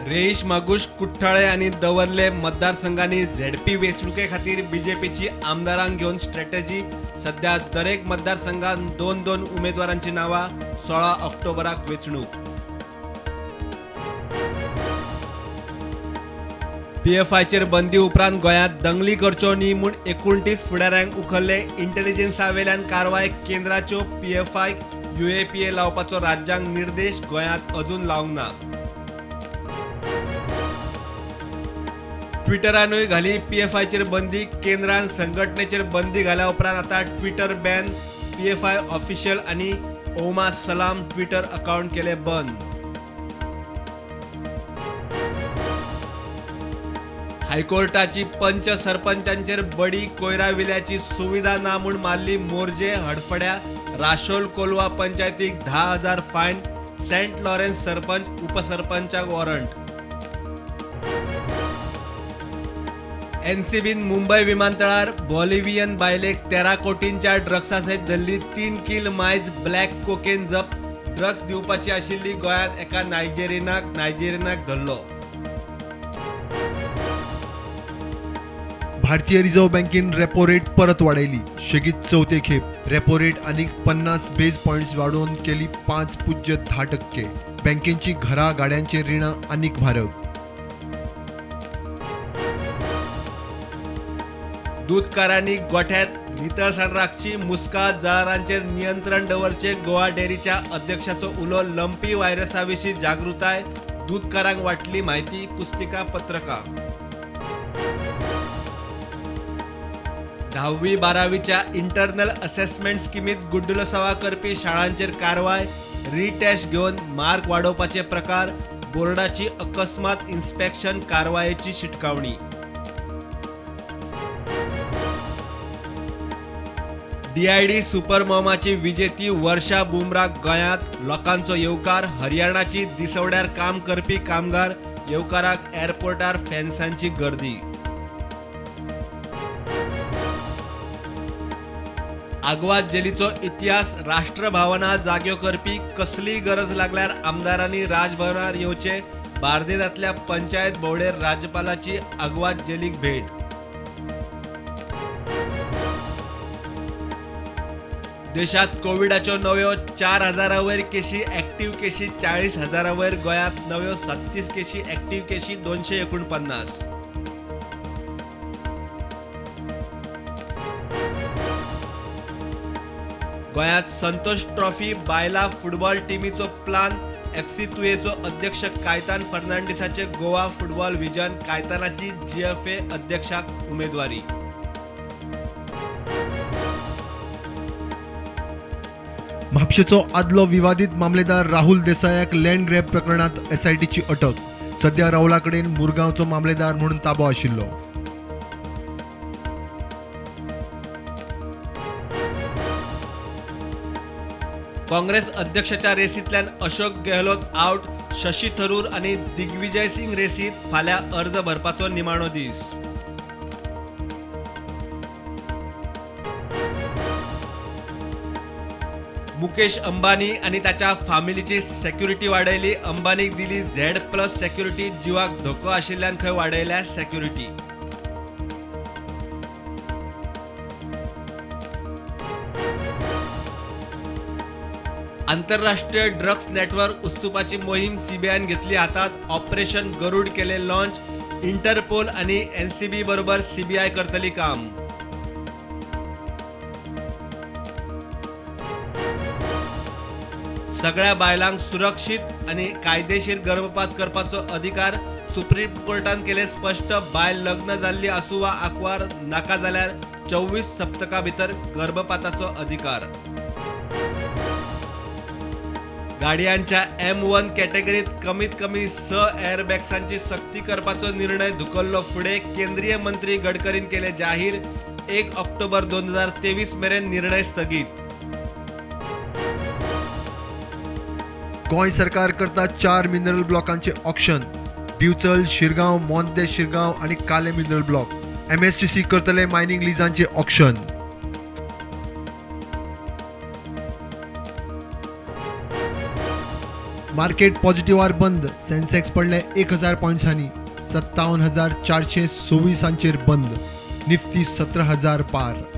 रेईश मागूश कुठ्ठाळे आनी दवर्ले मतदारसंघांनी झेडपी वेंचणुके खातीर बीजेपीची आमदारांक घेवन स्ट्रॅटजी. सध्या दरेक मतदारसंघात 2-2 उमेदवारांची नावां. 16 ऑक्टोबराक वेंचणूक. पीएफआयचेर बंदी उपरांत गोंयांत दंगली करच्यो न्ही म्हूण 29 फुडाऱ्यांक उखल्ले. इंटेलिजन्सावेल्यान कारवाय. केंद्राच्यो पीएफआयक यूएपीए लावपाचो राज्यांक निर्देश. गोंयांत अजून लावंक ना. ट्विटरानूय घाली पीएफआयचेर बंदी. केंद्रान संघटनेचेर बंदी घाल्या उपरांत आतां ट्विटर बॅन. पीएफआय ऑफिशियल आनी ओमा सलाम ट्विटर अकाउंट केले बंद. हायकोर्टाची पंच सरपंचांचेर बडी. कोयरा विल्याची सुविधा ना म्हूण मारली मोरजे हडफड्या राशोल कोलवा पंचायतीक 10,000 फायन. सेंट लॉरेन्स सरपंच उपसरपंचाक वॉरंट. एनसीबीन मुंबय विमानतळार बॉलिव्हियन बायलेक 13 कोटींच्या ड्रग्सा सयत धरली. 3 किल मायज ब्लॅक कोकेन जप्त. ड्रग्स दिवपाची आशिल्ली गोंयांत एका नायजेरियनाक धरलो. भारतीय रिझर्व्ह बँकेन रेपो रेट परत वाडयली. शेगीत चवथे खेप रेपो रेट आनीक 50 बेज पॉयंट्स वाडोवन केली 5.10%. बँकेची घरा गाड्यांचे रिणां आनीक म्हारग. दूदकारांनी गोठ्यांत नितळसाण राखची. मुस्का जळारांचेर नियंत्रण दवरचे. गोवा डेअरीच्या अध्यक्षाचो उलो. लंपी व्हायरसा विशीं जागृताय. दूदकारांक वांटली म्हायती पुस्तिका पत्रकां. 10वी 12वीच्या इंटरनल असेसमेंट स्किमीत गुड्डलसवा करपी शाळांचेर कारवाय. रिटेस्ट घेवन मार्क वाडोवपाचे प्रकार. बोर्डाची अकस्मात इन्स्पेक्शन कारवायेची शिटकावणी. DID super मॉमाची विजेती वर्षा बुमराक गोंयांत लोकांचो येवकार. हरियाणाची दिसवड्यार काम करपी कामगार येवकाराक एअरपोर्टार फॅन्सांची गर्दी. आगवाद जेलीचो इतिहास राष्ट्रभावना जाग्यो करपी. कसलीय गरज लागल्यार आमदारांनी राजभवनार येवचे. बार्देजांतल्या पंचायत भोंवडेर राज्यपालाची आगवाद जेलीक भेट. देशात कोविडाच्यो नव्यो 4,000 वयर केशी. ऍक्टिव्ह केशी 40,000 वयर. गोंयांत नव्यो 37 केशी. ऍक्टिव्ह केशी 249. गोंयांत संतोष ट्रॉफी बायला फुटबॉल टिमीचो प्लान. एफसी तुयेचो अध्यक्ष कायतान फर्नांडीसाचे गोवा फुटबॉल विजन. कायतानाची जीएफए अध्यक्षाक उमेदवारी. म्हापशेचो आदलो विवादीत मामलेदार राहुल देसायाक लँड ग्रॅब प्रकरणात एसआयटीची अटक. सध्या राहुला कडेन मुरगांवचो मामलेदार म्हणून ताबो आशिल्लो. काँग्रेस अध्यक्षाच्या रेसींतल्यान अशोक गेहलोत आउट. शशी थरूर आनी दिग्विजय सिंग रेसींत. फाल्यां अर्ज भरपाचो निमाणो दीस. मुकेश अंबानी आनी ताच्या फामिलीची सेक्युरिटी वाडयली. अंबानीक दिली Z+ security. जिवाक धोको आशिल्ल्यान खंय वाडयल्या सेक्युरिटी. आंतरराष्ट्रीय ड्रग्स नेटवर्क उस्तुपाची मोहीम सीबीआयन घेतली हातात. ऑपरेशन गरुड केले लॉन्च. इंटरपोल आनी एनसीबी बरोबर सीबीआय करतली काम. सगळ्या बायलांक सुरक्षीत आनी कायदेशीर गर्भपात करपाचो अधिकार. सुप्रीम कोर्टान केले स्पश्ट. बायल लग्न जाल्ली आसूं वा आंकवार, नाका जाल्यार 24 सप्तका भितर गर्भपाताचो अधिकार. गाडयांच्या M1 कॅटेगरीत कमीत कमी 6 एअरबॅग्सांची सक्ती करपाचो निर्णय धुकल्लो फुडें. केंद्रीय मंत्री गडकरीन केले जाहीर. 1 ऑक्टोबर 2023 मेरेन निर्णय स्थगीत. गोंय सरकार करता 4 मिनरल ब्लॉकांचे ऑक्शन. दिवचल, शिरगांव, मोंते शिरगांव आनी काले मिनरल ब्लॉक. एमएसटीसी करतले मायनिंग लिजांचे ऑक्शन. मार्केट पॉझिटिव्हार बंद. सेन्सेक्स पडले 1000 पॉयंट्सांनी 57,426 बंद. निफ्टी 17,000 पार.